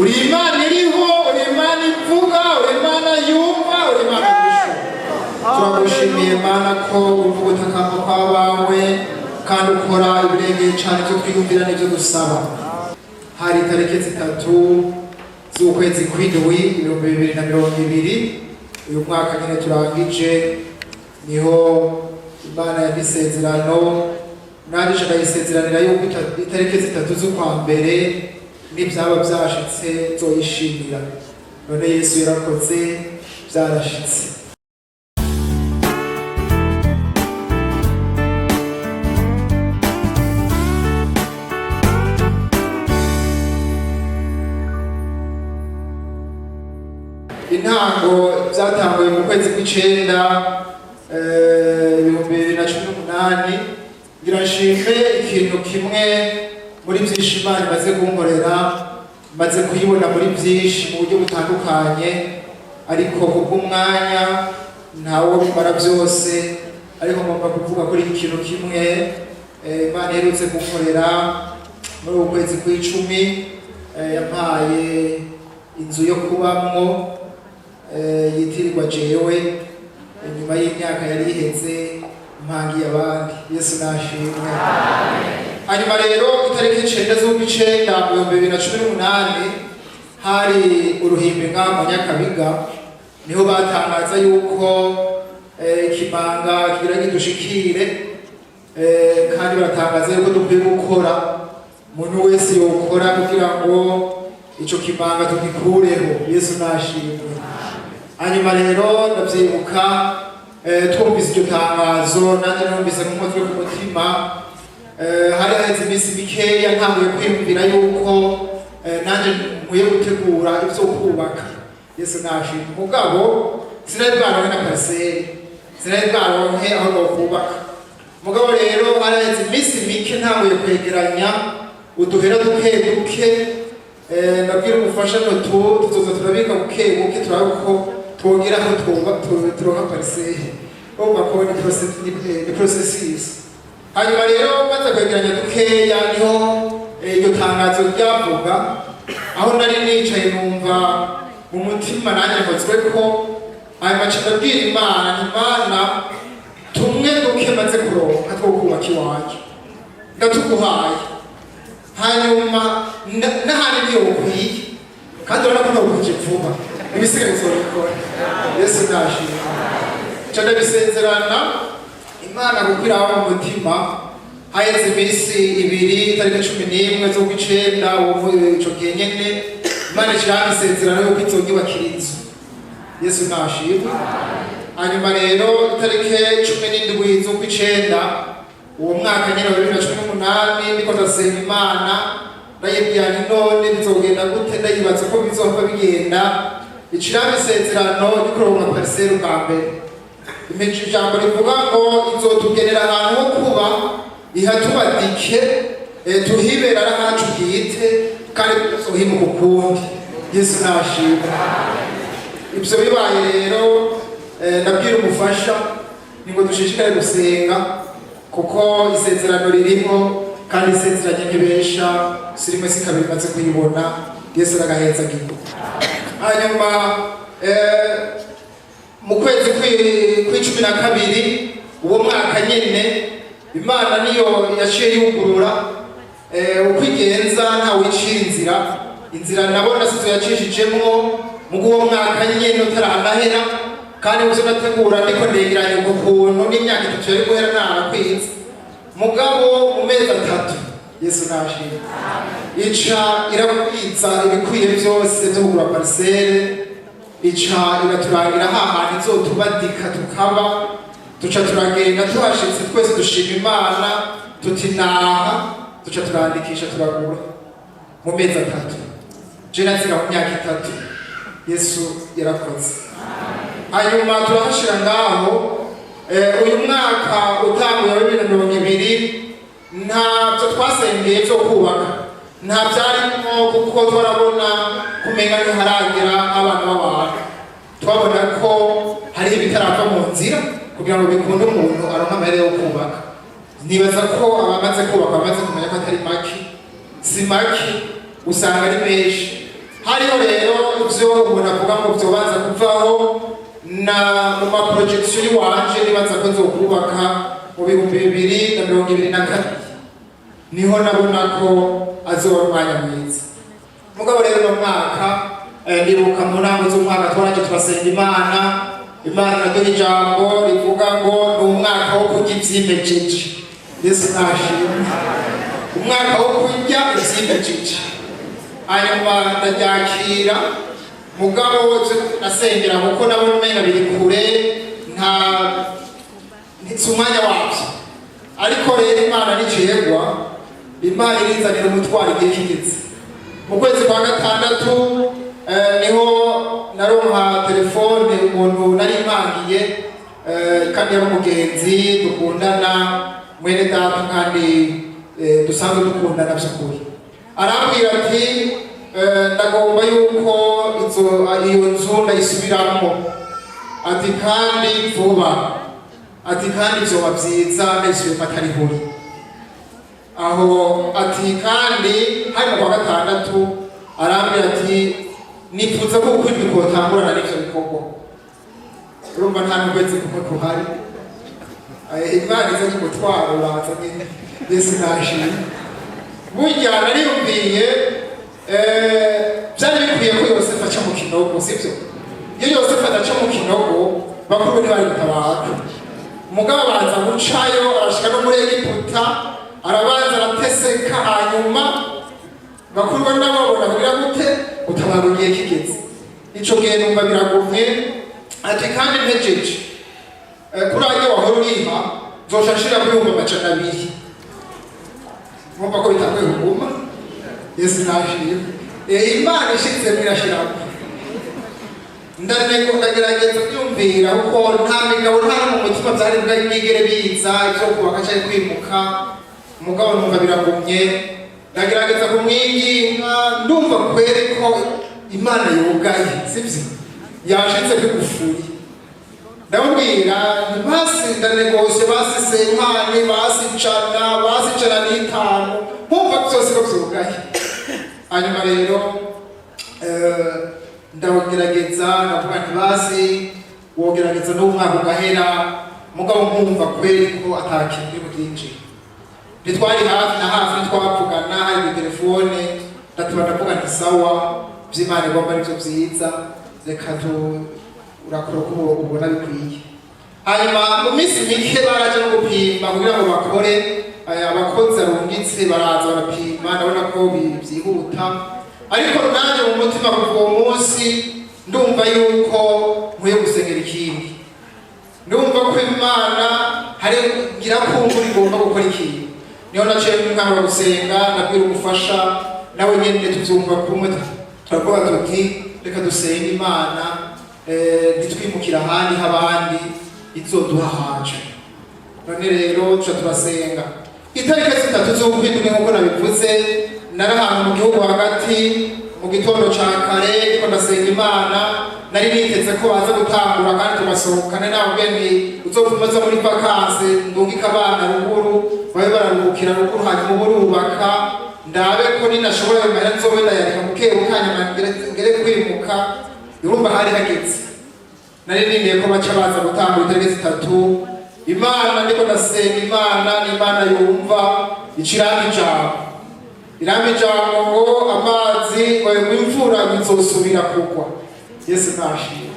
Uri Imana iriho, uri Imana ivuga, uri Imana yumva, uri Imana yishura. Turagushimiye Mana ko uvuga ugutakamba kw'abawe kandi ukora ibirengeye cyane ibyo twiyumvira n'ibyo dusaba. Hari itariki 3 z'ukwezi kw'indwi 2020, uyu mwaka nyine turangije, niho Imana yampa isezerano, nanjye ndayisezeranira yuko itariki 3 z'ukwa mbere nibyaba byashitse nzoyishimira. None Yesu yarakoze, byarashitse. Intango byatanguye mu kwezi kw'icenda 2018. Ngira nshime ikintu kimwe muri byinshi Imana imaze kunkorera, maze kuyibona muri byinshi mu buryo butandukanye, ariko kubw'umwanya ntawo bimara byose, ariko ngomba kuvuga kuri iki kintu kimwe Imana iherutse kunkorera muri uku kwezi kw'icumi. Yampaye inzu yo kubamwo yitirirwa jewe, inyuma y'imyaka yari iheze mpangiye abandi. Yesu nashimwe. Hanyuma rero itariki 9 z'ukwicenda mu 2018 hari uruhimbi ngaha mu Nyakabiga, niho batangaza yuko ikimanga kigira kidushikire, kandi baratangaza yuko dukwiye gukora, umuntu wese yokora kugira ngo ico kimanga tugikureho. Yesu nashimwe. Hanyuma rero ndavyibuka, twumvise iryo tangazo, nanjye numvise nk'umutwe ku mutima. Hari haheze iminsi mikeya ntanguye kwiyumvira yuko nanjye nkwiye gutegura ivyo kubaka. Yesu nashimwe. Mugabo sinari bwaronke na parcelle, sinari bwaronke aho nokubaka. Mugabo rero hari haheze iminsi mike ntanguye kwegeranya uduhera duke duke, ndabwira umufasha nutu tuzoza turabika buke buke, turabe ko twongera aho turonka parcelle. Urumva ko ni processus. Hanyuma rero maze kwegeranya dukeya, niho iryo tangazo ryavuga. Aho nari nicaye numva mu mutima nanjye nkozwe ko. Hanyuma nca ndabwira Imana nti: "Imana, tumwe duke maze kuronka two kubaka iwanje ndatuguhaye, hanyuma n'ahandi ntiyokwiye, kandi urabona ko ntokwije vuba, ibisigaye nzobikora." Yesu nashimwe. Nca ndabisezerana Imana kuko iraba mu mutima. Haheze iminsi 2, itariki 11 z'ukwicenda ico gihe nyene, Imana ishiraho isezerano yuko izonyubakira inzu. Yesu nashimwe. Hanyuma rero itariki 17 z'ukwicenda uwo mwaka nyene wa 2018, ndiko ndasenga Imana, ndayibwira nti: "None bizogenda gute?" Ndayibaza ko bizohava bigenda. Iciramo isezerano ryo kuronka parcelle bwa mbere. Impeje ijambo rivuga ngo izotugenera ahantu ho kuba, ihatubadike, tuhibera ari ahacu bwite, kandi tuzohimuka ukundi. Yesu nashimwe. Ibyo bibaye rero, ndabwira umufasha ni ngo dushishikare gusenga kuko isezerano ririmo, kandi isezeranye ntibesha, si rimwe si kabiri maze kuyibona. Yesu aragaheza gigo. Hanyuma mu kwezi kw'icumi na kabiri uwo mwaka nyine, Imana niyo yaciye yugurura. Uko igenza ntawicira inzira, inzira nabona sizo yacishijemwo. Mu uwo mwaka nyine utaranahera, kandi muvyo nategura ndiko ndegeranya uko kuntu n'imyaka 3 yari guhera narakwize, mugabo mu mezi 3, Yesu nashimwe, ica irakwiza ibikwiye byose byo kugura parcelle, ica iraturangira hahandi izotubadika tukaba. Tuca turagenda, tuhashitse twese dushima Imana tuti naha. Tuca turandikisha, turagura mu mezi 3. Je naziga mu myaka 3. Yesu yarakoze. Hanyuma turahashira ngaho. Uyu mwaka utanguye wa 2020, ntabyo twasengeye byo kubaka, nta byarimo, kuko twarabona kumenga ntiharagera abana b'abantu. Twabona ko hariho ibitarava mu nzira kugira ngo bikunde umuntu aronke amahera yo kubaka. Nibaza ko abamaze kubaka bamaze kumenya ko atari make, si make, usanga ari menshi. Hariho rero ivyo umuntu avuga ngo vyobanza kuvaho na mu ma projections y'iwanje. Nibaza ko nzokubaka mu 2022, niho nabona ko azoba umwanya mwiza. Mugabo rero uno mwaka, ndibuka mu ntango z'umwaka twaraje turasenga Imana. Imana naduha ijambo rivuga ngo ni umwaka wo kurya ivyimejeje. Yesu nashimwe. Umwaka wo kurya ivyimejeje. Hanyuma ndaryakira, mugabo nasengera kuko nabona umenga biri kure, nta si umwanya wabyo. Ariko rero Imana nicegwa, Imana irizanira umutwaro igihe kigeze. Mu kwezi kwa gatandatu niho naronka telefone, umuntu nari mpangiye, kandi yari umugenzi dukundana, mwene data, kandi dusanzwe dukundana by'ukuri. Arambwira ati: "Ndagomba yuko iyo nzu ndayisubiramo," ati, "kandi vuba," ati, "kandi vyoba vyiza ndayisubiyemo atari huri aho." Ati kandi hari mu kwa gatandatu, arambwira ati: "Nifuza ko ukwindwi kotangurana n'ivyo bikorwa." Urumva nta n'ukwezi kumwe kuhari. Imana izanye umutwaro uraza nyine. Yesu nashimwe. Burya nariyumviye, byari bikwiye ko Yosefu aca mu kinogo, sibyo? Iyo Yosefu adaca mu kinogo, bakuru be ntibari gutabara. Mugabo abanza gucayo, arashika no muri Egiputa, arabanza arateseka, hanyuma bakuru be nabo babona kugira gute gutabara igihe kigeze. Ico gihe numva biragumye. Ati: "Kandi mpejeje, kuri ayo wahora uriha nzoca nshira kuri 200,000." Mwumva ko bitanguye kuguma. Yesu nashimwe. Imana ishitsemo irashiramo. Ndanego, ndagerageza kwiyumvira, kuko nta migabo, nta no mu mutima byari bwigere biza ibyo kubaka cyangwa kwimuka. Mugabo numva biragumye, ndagerageza kumwinginga, ndumva kwere ko Imana yugaye, sibyo? Yashitse kwigufuri. Ndamubwira nti: "Basi ndanegosye, basi cinquante, basi 100, basi 105." Nkumva byose ko vyugaye. Hanyuma rero ndagerageza, ndavuga nti: "Basi wogerageza n'umwaka ugahera." Mugabo nkumva kweri ko atakintu kiri bwinjire. Ntitwari hafi na hafi, ntitwavugana, hari ku telefone. Ndatuba ndavuga nti: "Sawa, vy'Imana igomba arivyo vyiza, reka tu urakora uko ubona bikwiye." Hanyuma mu minsi mike baraje no gupima kugira ngo bakore. Abakozi arungitse baraza barapima, ndabona ko byihuta. Ariko nanjye mu mutima kuva uwo munsi ndumva yuko nkwiye gusengera ikindi, ndumva ko Imana hari ngira kumva igomba gukora ikintu. Niho naciye nkangura gusenga, ndabwira umufasha, nawe nyene tuvyumva kumwe, turavuga tuti: "Reka dusenge Imana, ntitwimukire ahandi h'abandi, izoduha hacu." None rero tuca turasenga. Itariki 3 z'ukwindwi, nk'uko nabivuze, nari ahantu mu gihugu hagati mu gitondo ca kare, ndiko ndasenga Imana. Nari niteze ko baza gutangura kandi tugasohokana. Nawe nti: "Uzopfuma uza muri vacances, ndungike abana ruguru, babe bararuhukira ruguru, hanyuma ubu urubaka, ndabe ko ninashobora ayo mahera nzobe ndayareka bukebuke, hanyuma ngere kwimuka." Urumva hari hageze, nari nindiriye ko baca baza gutangura itariki 3. Imana, ndiko ndasenga Imana, n'Imana yumva, iciranga ijambo, iramba ijambo ngo amazi ngo imvura izosubira kugwa. Yesu nashimwe.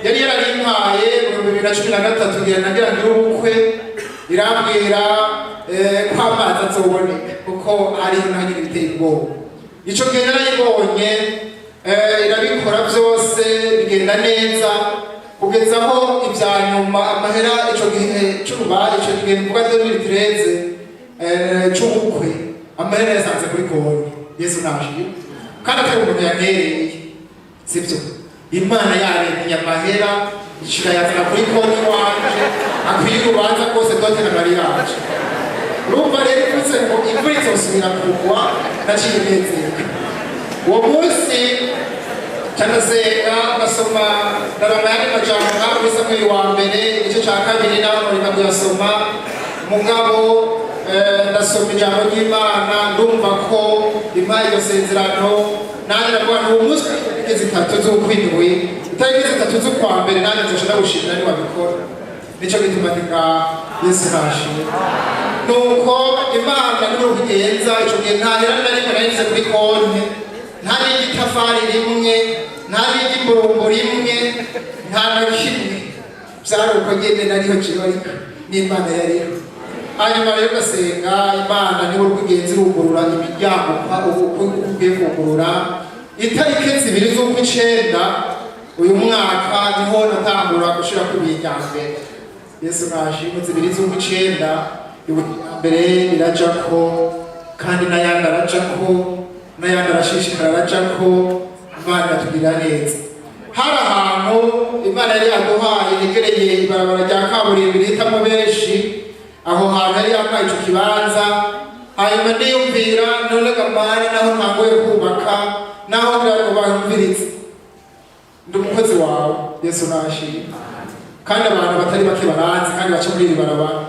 Yari yararimpaye mu 2013, ngira nagira ngire ubukwe, irambwira ko amazi azoboneka, kuko hariho naho biteye ubwoba. Ico gihe narayibonye, irabikora byose bigenda neza, kugeza aho ibya nyuma amahera ico gihe c'urubanza, ico gihe mvuga 2013, c'ubukwe, amahera yasanze kuri konti. Yesu nashimwe. Kandi atari umuntu yantereye, sibyo? Imana yaremye amahera, ishira yazana kuri konti wanje akwiye urubanza rwose, dot na mariage. Urumva rero ivuze ngo imvura izosubira kugwa, naciye nezerwa uwo munsi. Canasenga, ndasoma, ndaraba ayandi majambo ngaho muri Samweli wa mbere igice ca kabiri, naho noreka kuyasoma. Mugabo ndasoma ijambo ry'Imana, ndumva ko impaye iryo sezerano. Nanjye ndavuga nti uwo munsi, itariki 3 z'ukwindwi, itariki 3 z'ukwa mbere, nanjye nzoca ndagushimira niwabikora. Nico gituma ndi ngaha. Yesu nashimwe. Nuko Imana niwe kugenza. Ico gihe nta hera na rimwe nari mfise kuri konti, nta n'igitafari rimwe, nta n'igimburumbu rimwe, nta na kimwe. Vyari uko nyene nariho jewe, ariko n'Imana yariho. Hanyuma rero ugasenga Imana, niwe uri irugurura imiryango uko ugiye kugurura. Itariki 2 z'ukwicenda uyu mwaka niho natangura gushira ku ibuye rya mbere. Yesu nashimwe. 2 z'ukwicenda ibuye rya mbere rirajako, kandi n'ayandi arajako, n'ayandi arashishikara arajako. Imana iratugirira neza. Hari ahantu Imana yari yaduhaye yegereye ibarabara rya kaburimbi rihitamo benshi. Aho hantu yari yampaye ico kibanza. Hanyuma ndiyumvira: none gamana, naho ntangoye kubaka, naho ngira ngo banyumvirize, ndi umukozi wawe. Yesu nashimwe. Kandi abantu batari bake baranzi kandi baca muri iri barabara.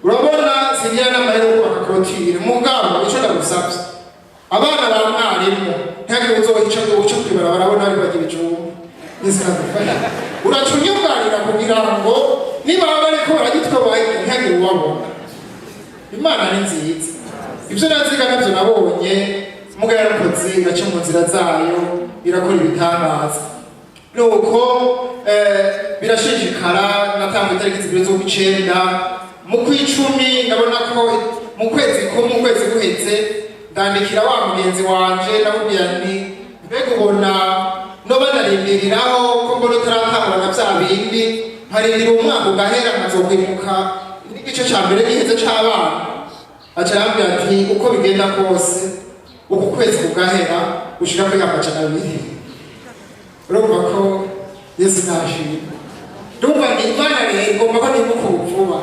Urabona, singira n'amahera yo kubaka clôture, mugabo ico ndagusavye, abana ba mwarimu ntihagire uzoca uca kw'ibarabara abona bari bagira ibijumba. Yesu nadufashe. Uraca unyunganira kugira ngo niba bariko baragitwabaye ntihagire uwabona. Imana ni nziza. Ibyo naziga nabyo nabonye muga yarakoze, iraca mu nzira zayo, irakora ibitangaza. Nuko birashishikara. Natanga itariki 2 z'ukwicenda, mu kw'icumi ndabona ko mu kwezi ko mu kwezi guheze ndandikira wa mugenzi wanje, ndamubwira nti: mbega ubona noba ndarindiriraho ko mbona utaratangura na vya bindi, nkarindira umwaka ugahera nkazokwimuka n'igice ca mbere giheze c'abana? Aca arambwira ati: uko bigenda kose, uku kwezi kugahera ushika kuri 200. Urumva ko Yesu ntashimwe. Ndumva ni Imana rero igomba ko nimuka ubu vuba.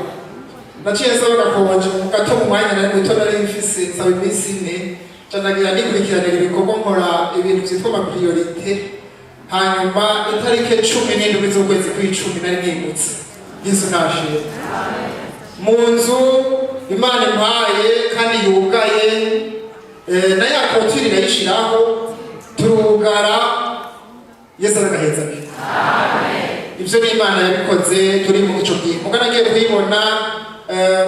Naciye nsaba agakonje mu gato, mu mwanya nari muto nari mfise, nsaba iminsi 4. Nca ndagira nikurikiranira ibikorwa, nkora ibintu vyitwa ama priorités. Hanyuma itariki 17 z'ukwezi kw'icumi nari nimutse. Yesu ntashimwe. Mu nzu Imana impaye kandi yugaye, na ya clôture irayishiraho, turugara. Yesu aragaheza. Ibyo ni Imana yabikoze. Turi mu ico gihe muga nagiye kuyibona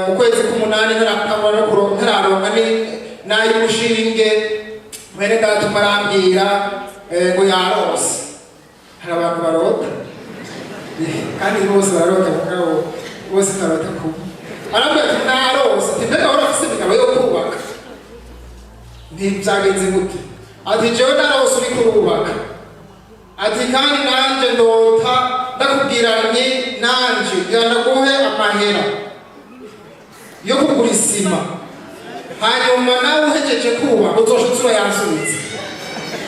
mu kwezi k'umunani, ntaratangura no ntararonka n'ay'umushinge. Mwene data umwe arambwira ngo yarose. Hari abantu barota, kandi bose bararota, mugabo bose barota kumwe. Arambwira ati: narose. Ati: mbega wari ufise imigabo yo kubaka? Ntibyagenze gute? Ati: jewe narose uriko urubaka. Ati: kandi nanje ndota ndakubwira nti nanje ngira ndaguhe amahera yo kugura isima, hanyuma nawe uhejeje kubaka uzoca urayansubiza,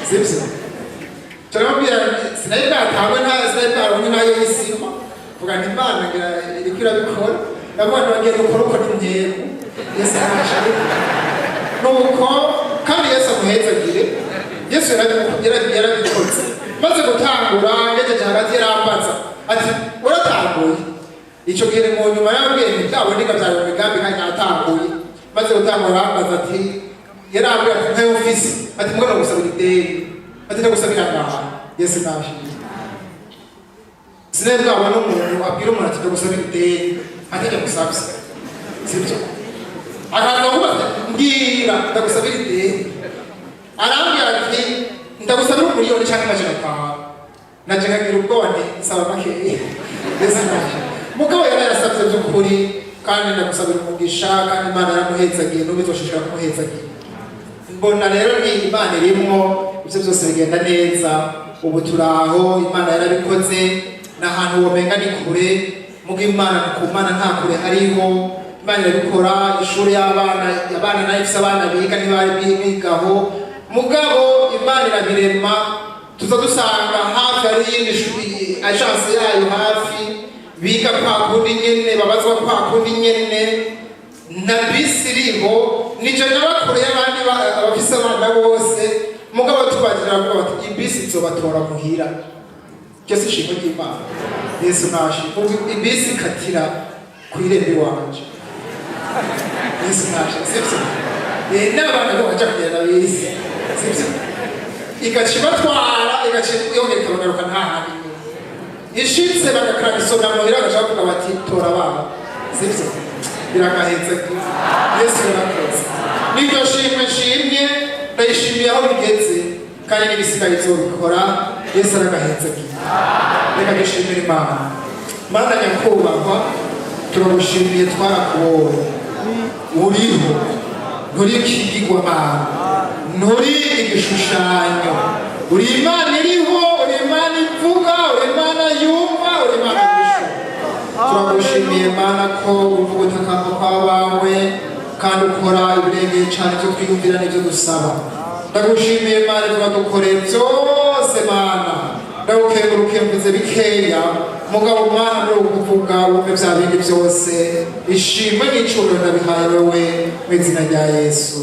sibyo? Turamubwira nti sinari bwatangwe, nta sinari bwaronke nayo y'isima. Vuga nti Imana ngira iriko irabikora. Ndavuga nti bagenda ukora uko ni ntego. Yesu nashimwe. Nuko kandi Yesu amuhezagire. Yesu yarabikoze. Maze gutangura, ngejeje hagati, yarambaza ati: waratanguye? Ico gihe mu nyuma yarambwiye nti byaboneka byari mu migambi kandi natanguye. Maze gutangura arambaza ati, yarambwiye ati: ntayo mfise. Ati: mugabo ndagusabira ideni. Ati: ndagusabira ngaha. Yesu nashimwe. Sinari bwabona umuntu abwira umuntu ati: ndagusabira ideni, atajya gusabye, sibyo? Akaza kubaza: mbwira, ndagusabira ideni. Arambwira ati: ndagusabira 1 miliyoni cyangwa 500. Naje nkagira ubwoba nti: nsaba makeya. Yesu nashimwe. Mugabo yari yarasabye by'ukuri, kandi ndagusabira umugisha, kandi Imana yaramuhezagiye, n'ubu izoshishikara kumuhezagiye. Mbona rero ni Imana irimwo, ibyo byose bigenda neza. Ubu turaho, Imana yarabikoze. Ni ahantu womenga ni kure, muga Imana ni ku Mana, nta kure hariho. Imana irabikora. Ishuri y'abana, abana nayo ifise abana biga, ntibari bigaho, mugabo Imana irabirema, tuza dusanga hafi hari iyindi shuri, agence yayo hafi, biga kwa kundi nyene, babazwa kwa kundi nyene, na bisi iriho. Nije nabakure y'abandi abafise abana bose, mugabo tubagira bavuga bati: ibisi izobatora muhira. Iryo si ishimwe ry'Imana? Yesu nashimwe. Ubu ibisi ikatira ku irembo iwanje. Yesu nashimwe, sivyo? N'abana bo baja kugenda bisi, sivyo? Igaca ibatwara, igaca yongera ikabagaruka nta handi nyuma. Ishitse bagakaragisona muhira, bagaca bavuga bati: "Tora abana." Sibyo? Biragahetse. Yesu yarakoze. N'iryo shimwe nshimye, ndayishimiye aho bigeze, kandi n'ibisigaye izobikora. Yesu aragahetse. Reka dushimire Imana. Mana nyakubahwa, turagushimiye, twarakubonye uriho, nturi ikigirwamana, nturi igishushanyo, uri Imana iriho, uri Imana ivuga, uri Imana yumva, uri Imana yishura. Turagushimiye Mana ko uvuga utakamba kw'abawe, kandi ukora ibirengeye cyane ibyo twiyumvira n'ibyo dusaba. Ndagushimiye Mana ibyo wadukoreye byose. Mana, ndagukengurukiye. Mvuze bikeya, mugabo Mana, muri uku kuvuga wumve bya bindi byose. Ishimwe n'icubahiro ndabihaye wewe mu izina rya Yesu.